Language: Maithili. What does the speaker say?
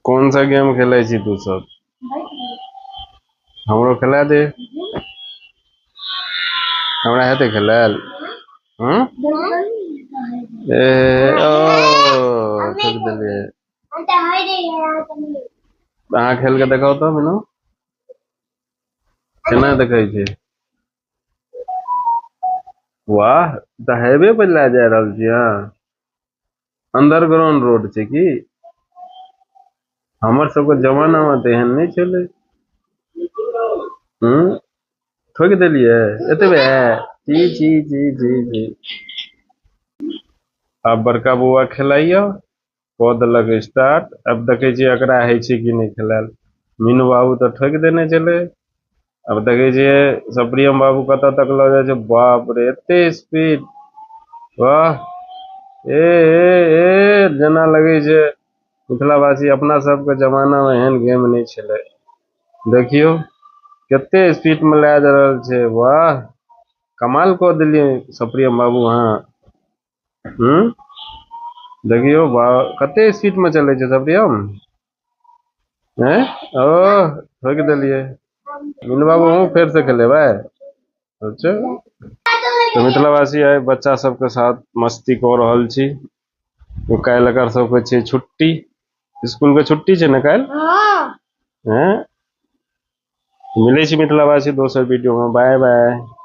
कोन सा गेम खेलै छी तू सब? हमरो खेला दे। हमरा हेतै खेलायल? हूँ, ए ओ ठोक देलियै। अहाँ खेल के देखाउ तऽ मीनू, केना देखै छै? वाह, तऽ हाईवे पर लए जा रहल छी अहाँ। अंडरग्राउंड रोड छै की? हमर सबके जमाना मे तऽ एहन नहि छलै। हूँ, ठोकि देलियै एतबे। जी जी जी जी जी। आब बड़का बौआ खेलाइया, कऽ देलक स्टार्ट। आब देखै छियै एकरा होइ छै कि नहि खेलायल। मीनू बाबू तऽ ठोकि देने छलै। आब देखै छियै सप्रियम बाबू कतऽ तक लऽ जाइ छै। बाप रे, एते स्पीड! वाह, ए ए ए, जेना लगै छै मिथिलावासी अपना सबके जमाना मे एहन गेम नहि छलै। देखियौ कते स्पीड मे लए जा रहल छै। वाह, कमाल कऽ देलियै सप्रियम बाबू अहाँ। हूँ, देखियौ वाह, कते स्पीड मे चलै छै सप्रियम। हैं, ओ ठोकि देलियै। मीनू बाबू अहूँ फेर से खेलेबै? अच्छा, तऽ मिथिलावासी आइ बच्चा सबके साथ मस्ती कऽ रहल छी। काल्हि एकर सबके छै छुट्टी, स्कूल के छुट्टी छै ने काल्हि? हैं, मिलै छी मिथिलावासी दोसर वीडियो में। Bye bye.